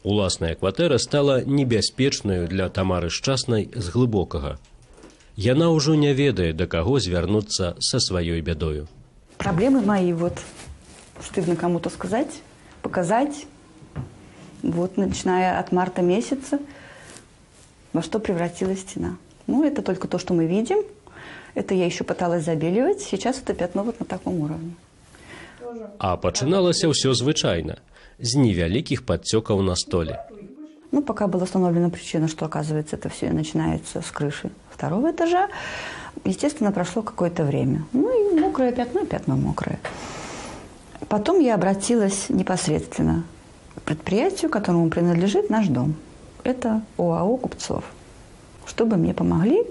Уласная кватэра стала небяспечнаю для Тамары Шчаснай з Глыбокага. Яна ўжо не ведае, да каго звярнуцца са сваёй бядою. Проблемы мои вот стыдно кому-то сказать, показать. Вот начиная от марта месяца, во что превратилась стена. Ну, это только то, что мы видим. Это я еще пыталась забеливать. Сейчас это пятно вот на таком уровне. А пачыналася ўсё звычайна, з невялікіх падцёкаў на столі. Ну, пока была установлена причина, что, оказывается, это все начинается с крыши второго этажа, естественно, прошло какое-то время. Ну, и мокрое пятно, пятно мокрое. Потом я обратилась непосредственно к предприятию, которому принадлежит наш дом. Это ОАО «Купцов». Чтобы мне помогли,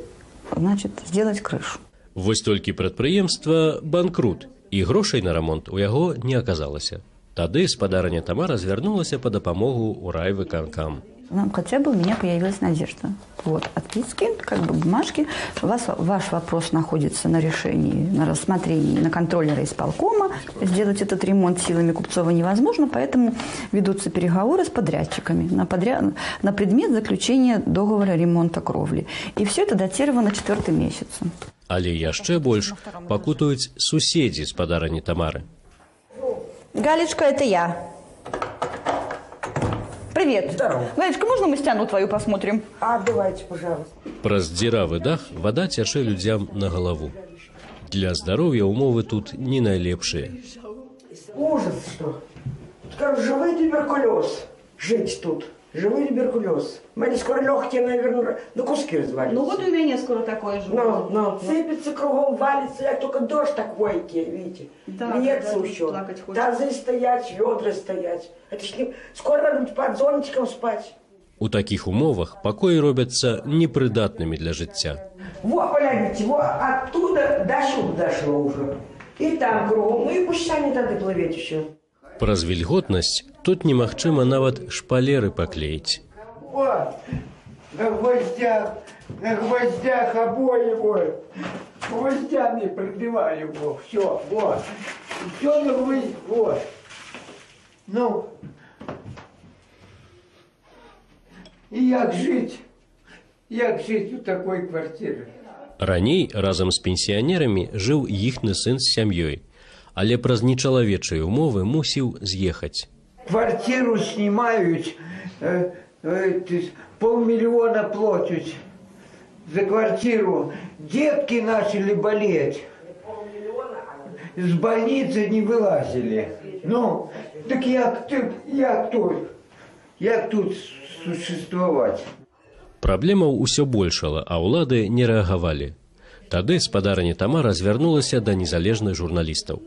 значит, сделать крышу. Вось толькі прадпрыемства банкрут, і грошай на рамонт у яго не аказалася. Тады спадарыня Тамара звярнулася па дапамогу ў райвыканкам. Нам хотя бы у меня появилась надежда. Вот, отписки, как бы бумажки. Ваш вопрос находится на решении, на рассмотрении, на контроле райисполкома. Сделать этот ремонт силами Купцова невозможно, поэтому ведутся переговоры с подрядчиками на предмет заключения договора ремонта кровли. И все это датировано четвертым месяцем. Але яшчэ больш пакутуюць суседзі спадарыні Тамары. Галечка, это я. Привет. Здорово. Галечка, можно мы стену твою посмотрим? А, давайте, пожалуйста. Праз дзіравы дах вада цячэ людзям на галаву. Для здароўя умовы тут не найлепшыя. Ужас, что. Скажу, живой туберкулез. Жить тут. Живой туберкулез. У меня скоро легкие, наверное, на куски развалятся. Ну вот у меня скоро такое же. Ну, сыпется кругом, валится, як только дождь такой, видите. Да, льется когда еще. Плакать хочется. Тазы стоять, ведра стоять. Это ж не... Скоро надо будет под зонтиком спать. У такіх умовах пакоі робяцца непрыдатнымі для жыцця. Во, глядите, во, оттуда до сюда дошло уже. И там кругом, ну и пусть сами тогда плывет еще. Праз вільготнасць тут немагчыма нават шпалеры паклеіць. Вот, на гвоздях обои вот, гвоздями прибивали его, все, вот, все на гвоздь, вот. Ну, и як жить у такой квартире? Раней разам з пенсіянерамі жыў іхны сын з сям'ёй, але праз нечалавечыя умовы мусіў з'ехаць. Квартиру снимают, 500 000 платят за квартиру. Детки начали болеть. С больницы не вылазили. Ну, так як тут существовать? Праблемаў усё большала, а ўлады не рэагавалі. Тады спадарыня Тамара звярнулася да незалежных журналістаў.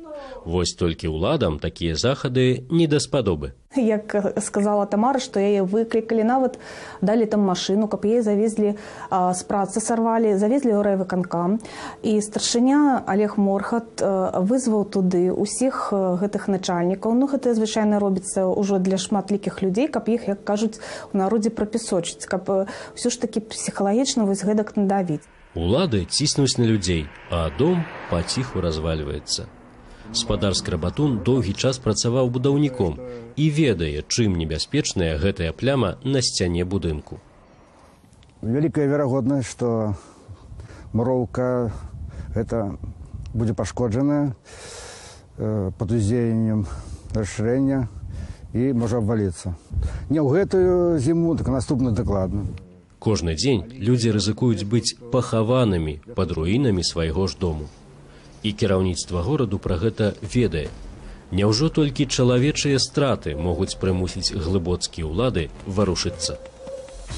Вось толькі ўладам такія захады не даспадобы. Як сказала Тамара, што яе выклікалі, нават далі там машыну, каб яе завезлі, з працы сарвалі, завезлі ў райвыканкам. І старшыня Олег Морхат вызваў туды ўсіх гэтых начальнікаў. Ну, гэта звычайна робіцца ўжо для шматлікіх людзей, каб іх, як кажуць, у народзе прапісочыць, каб ўсё ж такі псіхалагічна вось гэтак надавіць. Улады ціснуць на людзей, а дом паціху развальваецца. Спадар Скрабатун доўгі час працаваў будаўніком і ведае, чым небяспечная гэтая пляма на сцяне будынку. Вялікая верагоднасць, што муроўка гэта будзе пашкоджаная пад уздзеяннем расшырэння і можа абваліцца. Не ў гэтую зіму, так наступную дакладна. Кожны дзень людзі рызыкуюць быць пахаванымі пад руінамі свайго ж дому. І кіраўніцтва гораду пра гэта ведае. Няўжо толькі чалавечыя страты могуць прымусіць глыбоцкія ўлады варушыцца?